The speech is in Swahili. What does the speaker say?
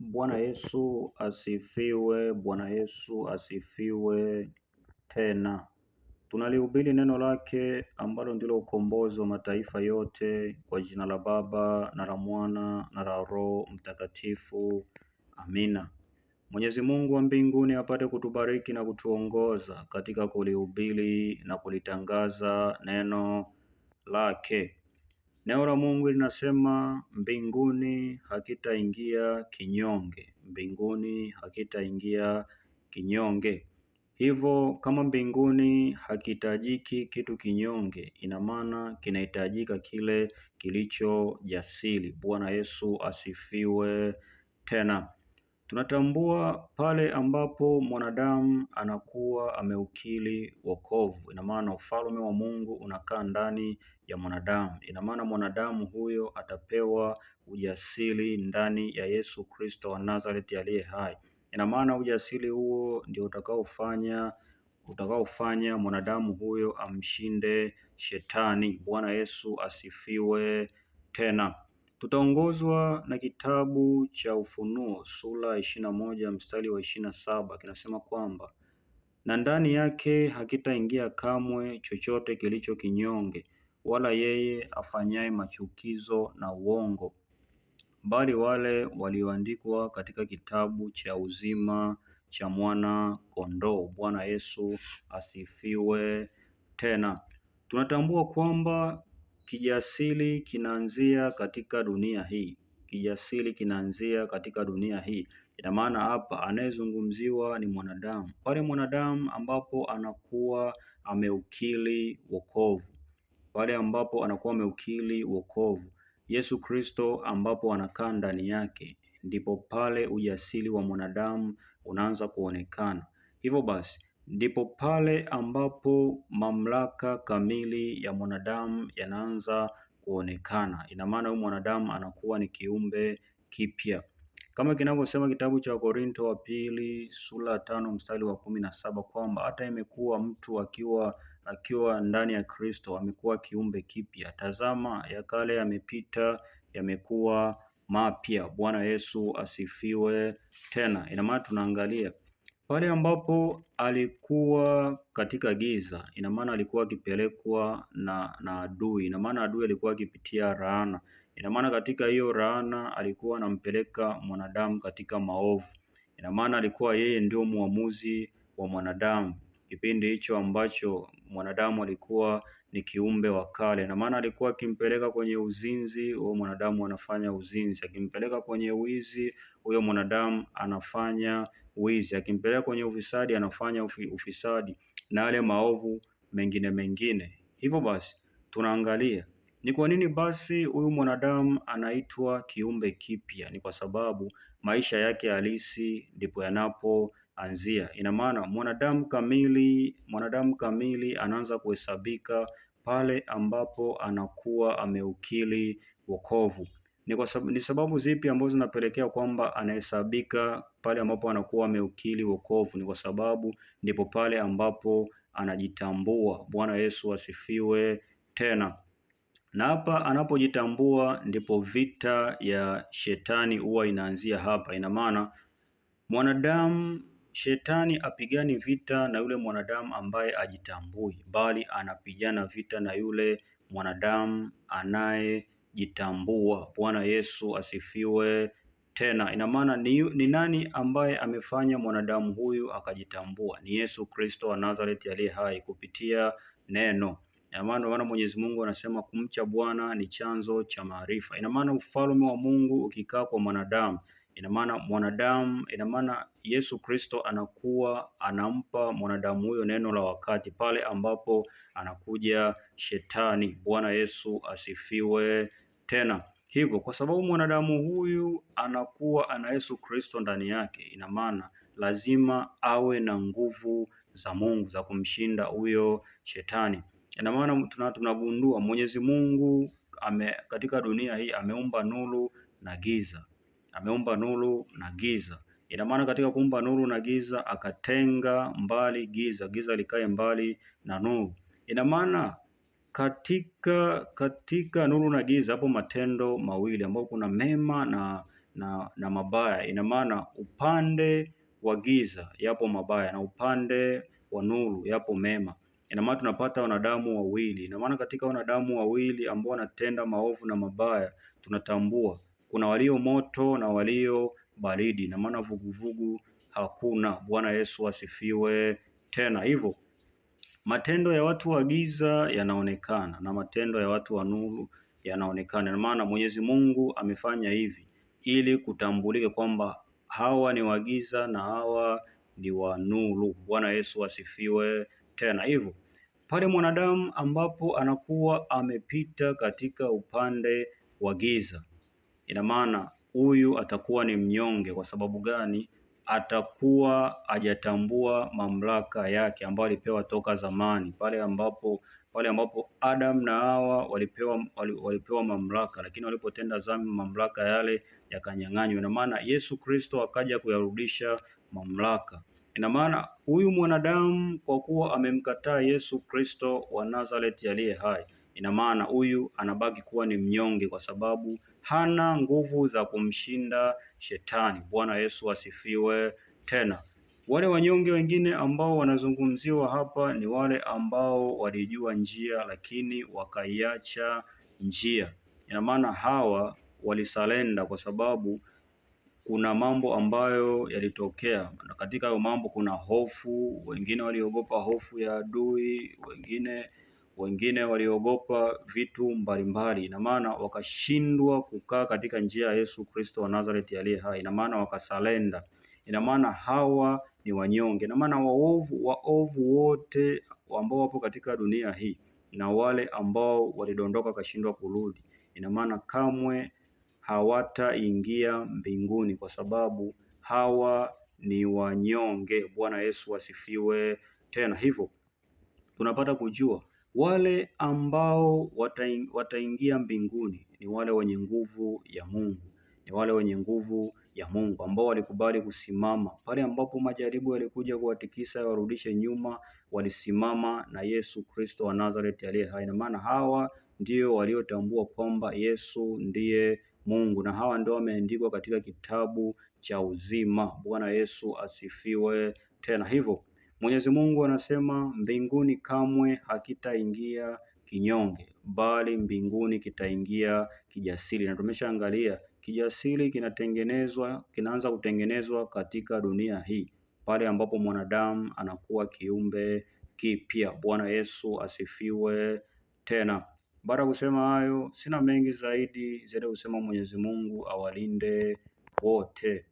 Bwana Yesu asifiwe! Bwana Yesu asifiwe tena. Tunalihubiri neno lake ambalo ndilo ukombozi wa mataifa yote, kwa jina la Baba na la Mwana na la Roho Mtakatifu. Amina. Mwenyezi Mungu wa mbinguni apate kutubariki na kutuongoza katika kulihubiri na kulitangaza neno lake. Neno la Mungu linasema mbinguni hakitaingia kinyonge, mbinguni hakitaingia kinyonge. Hivyo kama mbinguni hakihitajiki kitu kinyonge, ina maana kinahitajika kile kilicho jasiri. Bwana Yesu asifiwe tena. Tunatambua pale ambapo mwanadamu anakuwa ameukiri wokovu, ina maana ufalme wa Mungu unakaa ndani ya mwanadamu. Ina maana mwanadamu huyo atapewa ujasiri ndani ya Yesu Kristo wa Nazareti aliye hai. Ina maana ujasiri huo ndio utakaofanya mwanadamu huyo amshinde shetani. Bwana Yesu asifiwe tena. Tutaongozwa na kitabu cha Ufunuo sura 21 mstari wa 27, kinasema kwamba na ndani yake hakitaingia kamwe chochote kilicho kinyonge, wala yeye afanyaye machukizo na uongo, bali wale walioandikwa katika kitabu cha uzima cha mwana kondoo. Bwana Yesu asifiwe tena. Tunatambua kwamba kijasiri kinaanzia katika dunia hii. Kijasiri kinaanzia katika dunia hii. Ina maana hapa anayezungumziwa ni mwanadamu, pale mwanadamu ambapo anakuwa ameukiri wokovu, pale ambapo anakuwa ameukiri wokovu, Yesu Kristo ambapo anakaa ndani yake, ndipo pale ujasiri wa mwanadamu unaanza kuonekana. Hivyo basi ndipo pale ambapo mamlaka kamili ya mwanadamu yanaanza kuonekana. Ina maana huyu mwanadamu anakuwa ni kiumbe kipya, kama kinavyosema kitabu cha Korinto wa pili sura 5 mstari wa 17 kwamba hata imekuwa mtu akiwa ndani ya Kristo amekuwa kiumbe kipya, tazama ya kale yamepita, yamekuwa mapya. Bwana Yesu asifiwe tena. Ina maana tunaangalia pale ambapo alikuwa katika giza, ina maana alikuwa akipelekwa na adui. Ina maana adui alikuwa akipitia laana. Ina maana katika hiyo laana alikuwa anampeleka mwanadamu katika maovu. Ina maana alikuwa yeye ndio muamuzi wa mwanadamu kipindi hicho ambacho mwanadamu alikuwa ni kiumbe wa kale. Ina maana alikuwa akimpeleka kwenye uzinzi, huyo mwanadamu anafanya uzinzi. Akimpeleka kwenye wizi, huyo mwanadamu anafanya wizi. Akimpeleka kwenye ufisadi, anafanya ufisadi na yale maovu mengine mengine. Hivyo basi tunaangalia ni kwa nini basi huyu mwanadamu anaitwa kiumbe kipya? Ni kwa sababu maisha yake halisi ndipo yanapoanzia. Ina maana mwanadamu kamili anaanza kuhesabika pale ambapo anakuwa ameukiri wokovu. Ni sababu zipi ambazo zinapelekea kwamba anahesabika pale ambapo anakuwa ameukiri wokovu? Ni kwa sababu ndipo pale ambapo anajitambua. Bwana Yesu asifiwe tena. Na hapa anapojitambua ndipo vita ya shetani huwa inaanzia hapa. Ina maana mwanadamu, shetani apigani vita na yule mwanadamu ambaye ajitambui, bali anapigana vita na yule mwanadamu anayejitambua. Bwana Yesu asifiwe tena. Ina maana ni nani ambaye amefanya mwanadamu huyu akajitambua? Ni Yesu Kristo wa Nazareti aliye hai kupitia neno. Ina maana Mwenyezi Mungu anasema kumcha Bwana ni chanzo cha maarifa. Ina maana ufalme wa Mungu ukikaa kwa mwanadamu, ina maana mwanadamu, ina maana Yesu Kristo anakuwa anampa mwanadamu huyo neno la wakati pale ambapo anakuja shetani. Bwana Yesu asifiwe tena. Hivyo kwa sababu mwanadamu huyu anakuwa ana Yesu Kristo ndani yake, ina maana lazima awe na nguvu za Mungu za kumshinda huyo shetani. Ina maana tunagundua Mwenyezi Mungu katika dunia hii ameumba nuru na giza. Ameumba nuru na giza. Ina maana katika kuumba nuru na giza akatenga mbali giza, giza likae mbali na nuru. Ina maana katika nuru na giza hapo matendo mawili ambapo kuna mema na mabaya. Ina maana upande wa giza yapo mabaya na upande wa nuru yapo mema. Ina maana tunapata wanadamu wawili. Ina maana katika wanadamu wawili ambao wanatenda maovu na mabaya, tunatambua kuna walio moto na walio baridi. Ina maana vuguvugu hakuna. Bwana Yesu asifiwe tena. Hivyo matendo ya watu wa giza yanaonekana na matendo ya watu wa nuru yanaonekana. Ina maana Mwenyezi Mungu amefanya hivi ili kutambulike kwamba hawa ni wa giza na hawa ni wa nuru. Bwana Yesu asifiwe tena. Hivyo pale mwanadamu ambapo anakuwa amepita katika upande wa giza, ina maana huyu atakuwa ni mnyonge. Kwa sababu gani? Atakuwa hajatambua mamlaka yake ambayo alipewa toka zamani, pale ambapo Adam na Hawa walipewa mamlaka, lakini walipotenda dhambi mamlaka yale yakanyang'anywa. Ina maana Yesu Kristo akaja kuyarudisha mamlaka. Ina maana huyu mwanadamu kwa kuwa amemkataa Yesu Kristo wa Nazareti aliye hai, ina maana huyu anabaki kuwa ni mnyonge, kwa sababu hana nguvu za kumshinda shetani. Bwana Yesu asifiwe tena. Wale wanyonge wengine ambao wanazungumziwa hapa ni wale ambao walijua njia lakini wakaiacha njia. Ina maana hawa walisalenda kwa sababu kuna mambo ambayo yalitokea, na katika hayo mambo kuna hofu. Wengine waliogopa hofu ya adui, wengine waliogopa vitu mbalimbali. Ina maana wakashindwa kukaa katika njia ya Yesu Kristo wa Nazareti aliye hai. Ina maana wakasalenda. Ina maana hawa ni wanyonge. Ina maana waovu wote ambao wapo katika dunia hii na wale ambao walidondoka wakashindwa kurudi, ina maana kamwe hawataingia mbinguni kwa sababu hawa ni wanyonge. Bwana Yesu asifiwe tena. Hivyo tunapata kujua wale ambao wataingia mbinguni ni wale wenye nguvu ya Mungu, ni wale wenye nguvu ya Mungu ambao walikubali kusimama pale ambapo majaribu yalikuja kuwatikisa warudishe nyuma, walisimama na Yesu Kristo wa Nazareti aliye hai. Na maana hawa ndio waliotambua kwamba Yesu ndiye Mungu, na hawa ndio wameandikwa katika kitabu cha uzima. Bwana Yesu asifiwe tena. Hivyo Mwenyezi Mungu anasema mbinguni kamwe hakitaingia kinyonge, bali mbinguni kitaingia kijasiri. Na tumeshaangalia kijasiri kinatengenezwa, kinaanza kutengenezwa katika dunia hii pale ambapo mwanadamu anakuwa kiumbe kipya. Bwana Yesu asifiwe tena. Baada ya kusema hayo, sina mengi zaidi zaidi ya kusema Mwenyezi Mungu awalinde wote.